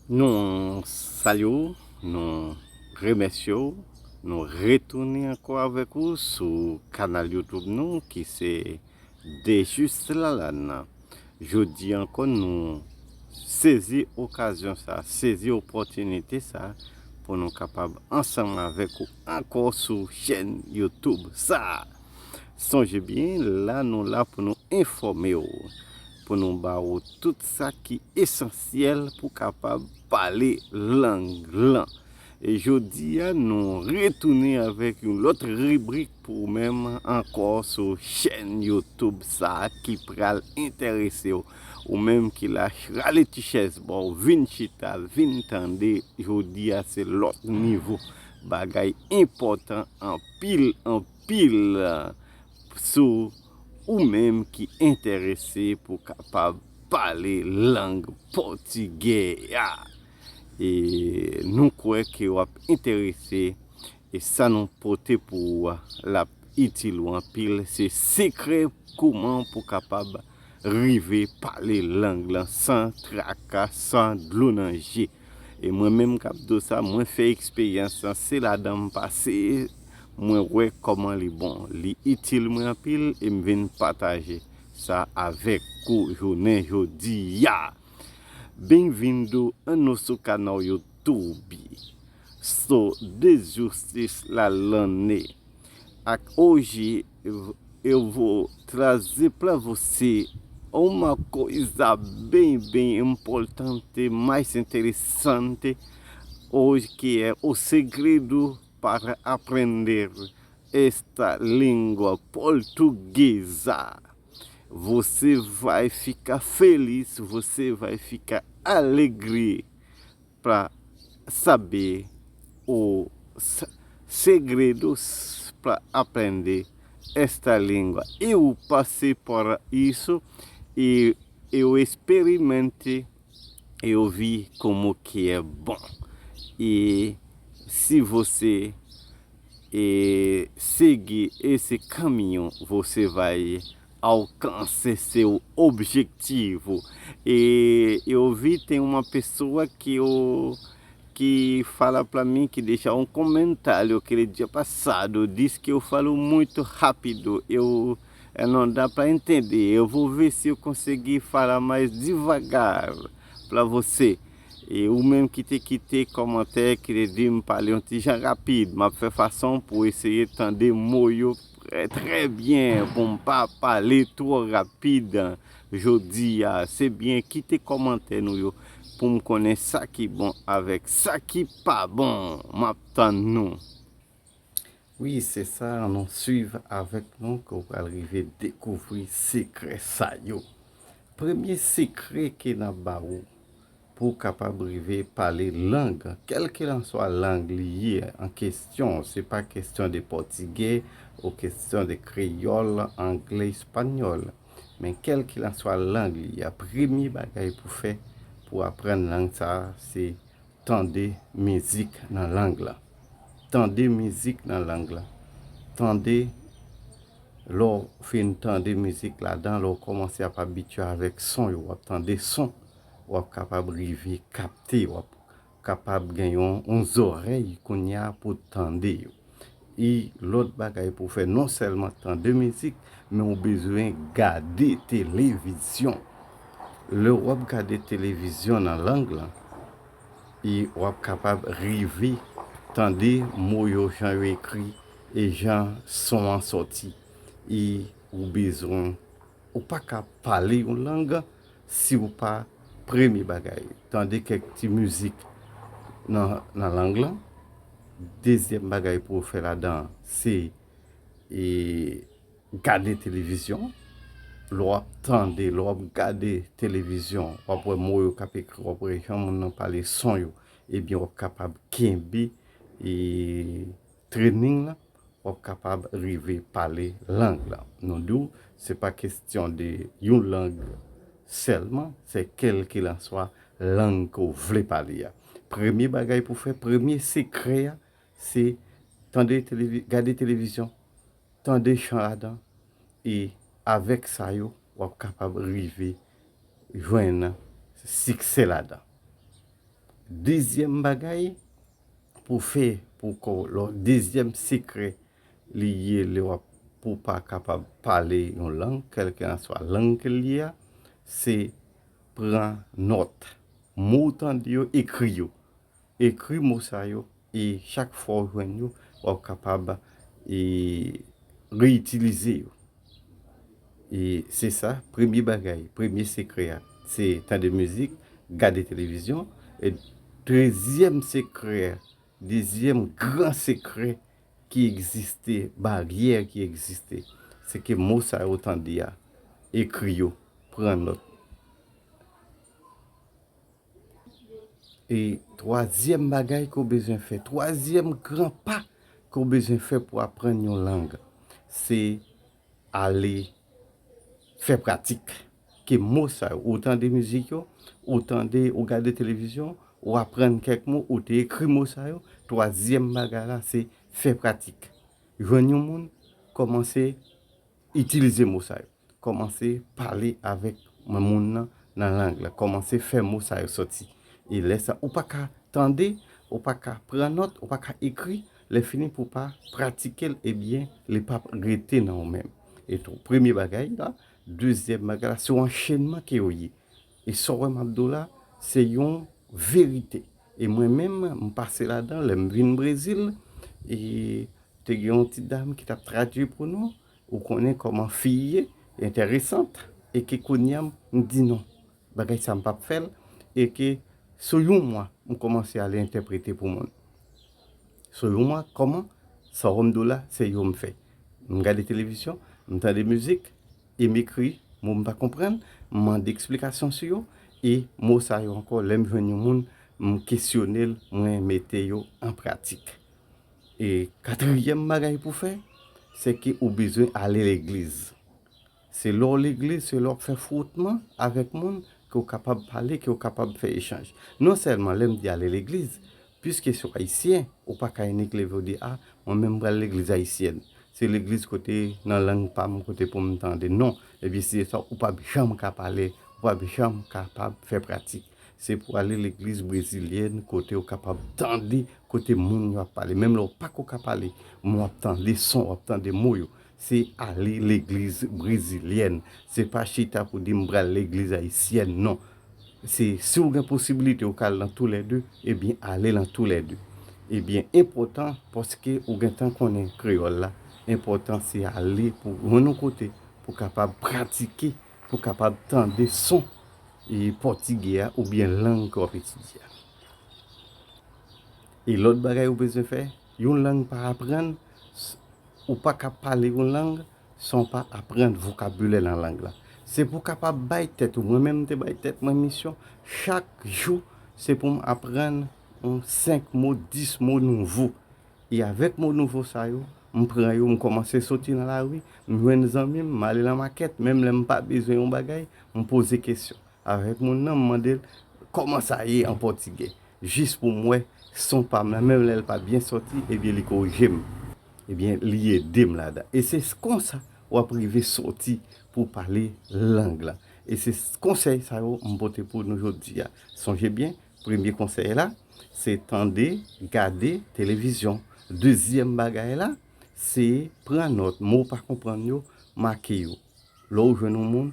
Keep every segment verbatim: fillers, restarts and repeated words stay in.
Nou salye w, nou remèsye w, nou retounen ankò avèk ou sou kanal YouTube nou ki se Dejus Lalann. Jodi ankò nou sezi okazyon sa, sezi opòtinite sa pou nou kapab ansanm avèk ou ankò sou chèn YouTube sa. Sonje byen, la nou la pou nou enfòme w, pou nou ba ou tout sa ki esansyèl pou kapab pale lang lan. E jodi a, nou retounen avèk yon lòt ribrik pou ou menm ankò sou chèn YouTube sa ki pral enterese w. Ou menm ki la, rale ti chèz ba w, vin chita, vin tande. Jodi a, se lòt nivo. Bagay enpòtan anpil, anpil sou ou menm ki enterese pou kapab pale lang pòtigè a. E nou kwè ke w ap enterese, e sa nou pote pou ou a, l ap itil ou anpil. Se sekrè kouman pou kapab rive pale lang lan san traka, san dlo nan je. E mwen menm k ap di w sa, mwen fè eksperyans lan, se ladan m pase, mwen wè kòman li bon. Li itil mwen anpil e m vin pataje sa avèk ou jounen jodi a. Bem-vindo ao nosso canal YouTube. Sou Dejustis Lalanne. Ak hoje eu vou trazer para você uma coisa bem, bem importante, mais interessante, hoje que é o segredo para aprender esta língua portuguesa. Você vai ficar feliz, você vai ficar alegre para saber os segredos para aprender esta língua. Eu passei por isso e eu experimentei, eu vi como que é bom. E se você e seguir esse caminho, você vai alcançar seu objetivo. E eu vi, tem uma pessoa que eu que fala para mim, que deixa um comentário aquele dia passado, diz que eu falo muito rápido, eu, eu não dá para entender. Eu vou ver se eu conseguir falar mais devagar para você. E ou menm ki te kite kòmantè ki te di m pale yon ti jan rapid, m ap fè fason pou eseye tande mo yo trè, trè byen, pou m pa pale twò rapid jodi a. Se byen, kite kòmantè nou yo pou m konnen sa ki bon avèk sa ki pa bon. M ap tann nou. Wi, se sa, nou swiv avèk nou ke w pral rive dekouvri sekrè sa yo. Premye sekrè ke n ap ba ou pou w kapab rive pale lang, kèlkelanswa lang li ye an kesyon, se pa kesyon de pòtigè ou kesyon de kreyòl, anglè, espanyòl, men kèlkelanswa lang li ye, premye bagay pou fè pou aprann lang sa a, se tande mizik nan lang lan. Tande mizik nan lang lan. Tande, lè w fin tande mizik ladan, lè w kòmanse ap abitye avèk son yo, w ap tande son, w ap kapab rive kapte, w ap kapab gen yon, yon zòrèy kounye a pou tande yo. E lòt bagay pou w fè, non sèlman tande mizik, men w bezwen gade televizyon. Lè w ap gade televizyon nan lang lan, e w ap kapab rive tande mo yo jan yo ekri e jan son an sòti. E ou bezwen, ou pa ka pale yon lang si w pa, premye bagay, tande kèk ti mizik nan, nan lang lan. Dezyèm bagay pou w fè ladan, se, e, gade televizyon. Lè w ap tande, lè w ap gade televizyon, w ap wè mo yo k ap ekri, w ap wè jan moun nan pale, son yo, ebyen, w ap kapab kenbe, e, training lan, w ap kapab rive pale lang lan. Nou di w, se pa kesyon de yon lang sèlman, se kèlkelanswa lang ke w vle pale a. Premye bagay pou w fè, premye sekrè a, se tande televi-, gade televizyon, tande chan ladan, e avèk sa yo, w ap kapab rive jwenn siksè ladan. Dezyèm bagay pou fè pou kò w, lò dezyèm sekrè li ye lè w ap pou w pa kapab pale yon lang, kèlkeswa lang ke l ye a, se pran nòt. Mo w tande yo, ekri yo. Ekri mo sa yo, e chak fwa w jwenn yo, w ap kapab e, reyitilize yo. E se sa, premye bagay, premye sekrè a, se tande mizik, gade televizyon. E dezyèm sekrè, dezyèm gran sekrè ki egziste, baryè ki egziste, se ke mo sa yo tande a, ekri yo, pran nòt. E twazyèm bagay ke w bezwen fè, twazyèm gran pa ke w bezwen fè pou aprann yon lang, se ale fè pratik. Ke mo sa yo, ou tande mizik yo, ou tande, ou gade televizyon, ou aprann kèk mo, ou te ekri mo sa yo, twazyèm bagay la, se fè pratik. Jwenn yon moun, kòmanse itilize mo sa yo. Kòmanse pale avèk moun nan nan lang la. Kòmanse fè mo sa yo sòti. E lè sa, ou pa ka tande, ou pa ka pran nòt, ou pa ka ekri, lè fini pou pa pratike l, ebyen, li p ap rete nan ou menm. E tou, premye bagay la, dezyèm bagay la, se yon anchenman ke yo ye. E sa w wè m ap di w la, se yon verite. E mwen menm, m pase ladan, lè m vin Brezil, e te gen yon ti dam ki t ap tradui pou nou, ou konnen kòman fi ye, enteresant, e ke kounye a m di non, bagay sa m p ap fè l, e ke sou yon mwa, m kòmanse ale entèprete pou moun. Sou yon mwa, kòman? Sa w m di w la, se yo m fè. M gade televizyon, m tande mizik, e m ekri mo m pa konprann, m mande eksplikasyon sou yo, e mo sa yo ankò, lè m jwenn yon moun, m kesyone l, mwen mete yo an pratik. E katriyèm bagay pou fè, se ke ou bezwen ale legliz. Se lè w legliz, se lè w ap fè fwotman avèk moun ke w kapab pale, ke w kapab fè echanj. Non sèlman lè m di ale legliz, piske se w ayisyen, ou pa ka inik leve w di, a, mwen menm m pral legliz ayisyèn. Se legliz kote nan lang pa m, kote pou m tande. Non, ebyen si se sa, ou p ap janm ka pale, ou p ap janm kapab fè pratik. Se pou ale legliz brezilyèn kote w kapab tande kote moun yo ap pale. Menm lè w pa ko ka pale, men w ap tande son, w ap tande mo yo. Se ale legliz brezilyèn. Se pa chita pou di m pral legliz ayisyèn, non. Se si w gen posibilite w ka al nan toulède, ebyen ale nan toulède. Ebyen enpòtan paske ou gentan konnen kreyòl la. Enpòtan se ale pou jwenn yon kote pou kapab pratike, pou kapab tande son e pòtigè a oubyen lang ke w ap etidye a. E lòt bagay ou bezwen fè, yon lang pa aprann, s- ou pa ka pale yon lang san w pa aprann vokabilè nan lang la. Se pou w kapab bay tèt ou, mwen menm m te bay tèt mwen misyon, chak jou se pou m aprann yon senk mo, dis mo nouvo. E avèk mo nouvo sa yo, m pran yo, m kòmanse soti nan lari, m jwenn zanmi m, m ale nan makèt, menm lè m pa bezwen yon bagay, m poze kesyon avèk moun nan, m mande l, kòman sa ye an pòtigè? Jis pou m wè son pa m nan, menm lè l pa byen sòti, ebyen li korije m. Ebyen, li ede m ladan. E se konsa w ap rive sòti pou pale lang la. E se konsèy sa yo m pote pou nou jodi a. Sonje byen, premye konsèy la, se tande, gade televizyon. Dezyèm bagay la, se pran nòt. Mo w pa konprann yo, make yo. Lè w jwenn yon moun,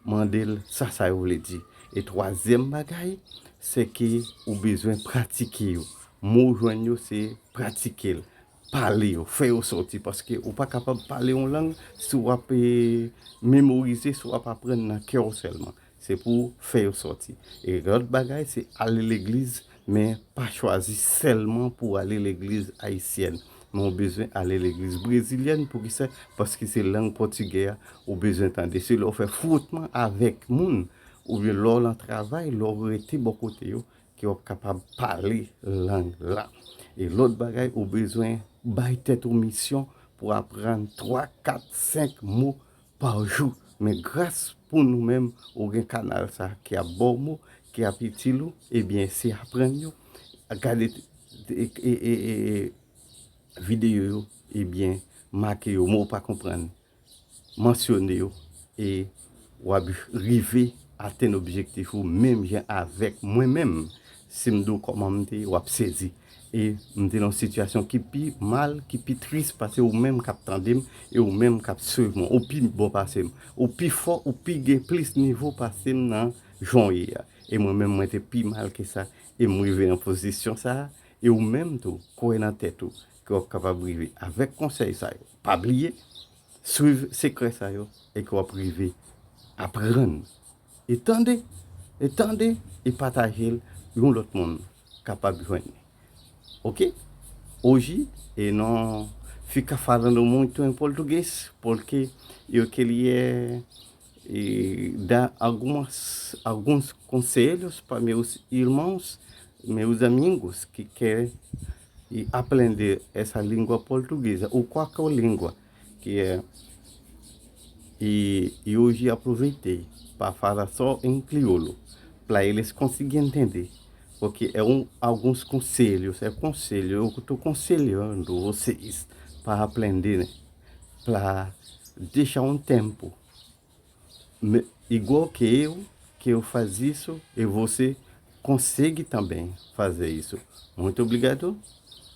mande l sa sa yo vle di. E twazyèm bagay, se ke ou bezwen pratike yo. Mo w jwenn yo, se pratike l. Pale yo, fè yo sòti. Paske ou pa kapab pale yon lang si w ap e, memorize, si w ap aprann nan kè w sèlman. Se pou w fè yo sòti. E lòt bagay, se ale legliz, men pa chwazi sèlman pou w ale legliz ayisyèn. Men w bezwen ale legliz brezilyèn. Poukisa? Paske se lang pòtigè a ou bezwen tande. Se lè w fè fwotman avèk moun, oubyen lè w nan travay, lè w rete bò kote yo, ke w ap kapab pale lang la. E lòt bagay, ou bezwen bay tèt ou misyon pou aprann twa, kat, senk mo pa jou. Men gras pou nou menm, ou gen kanal sa ki ap ba w mo, ki ap itil ou, ebyen, se aprann yo, gade e, e, e, e, videyo yo, ebyen, make yo, mo w pa konprann, mansyone yo, e w ap rive atenn objektif ou menm jan avèk mwen menm. Si m di w kòman m te ye, w ap sezi. E m te nan yon sitiyasyon ki pi mal, ki pi tris pase ou menm k ap tande m, e ou menm k ap swiv mwen. Ou pi bon pase m. Ou pi fò, ou pi gen plis nivo pase m nan jan w ye a. E mwen menm, mwen te pi mal ke sa. E m rive nan pozisyon sa a. E ou menm tou, kwè nan tèt ou, ke w ap kapab rive avèk konsèy sa yo. Pa bliye, swiv sekrè sa yo, e ke w ap rive aprann. E tande, e tande, e pataje l, yon lòt moun kapab jwenn li. Ok? Hoje, e não fica falando muito em português, porque eu queria eh, dar algumas, alguns conselhos para meus irmãos, meus amigos que querem eh, aprender essa língua portuguesa, ou qualquer língua que é. E, e hoje aproveitei para falar só em crioulo, para eles conseguirem entender. Porque é um, alguns conselhos, é conselho, eu estou conselhando vocês para aprender, né? Para deixar um tempo, me- igual que eu, que eu faço isso, e você consegue também fazer isso. Muito obrigado.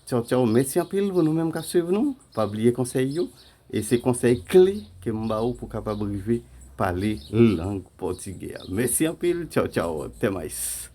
Tchau, tchau. Mèsi anpil pou nou menm k ap swiv nou. Pa bliye konsèy yo. E se konsèy kle ke m ba ou pou kapab rive pale lang pòtigè a. Mèsi anpil. Tchau, tchau. Até mais.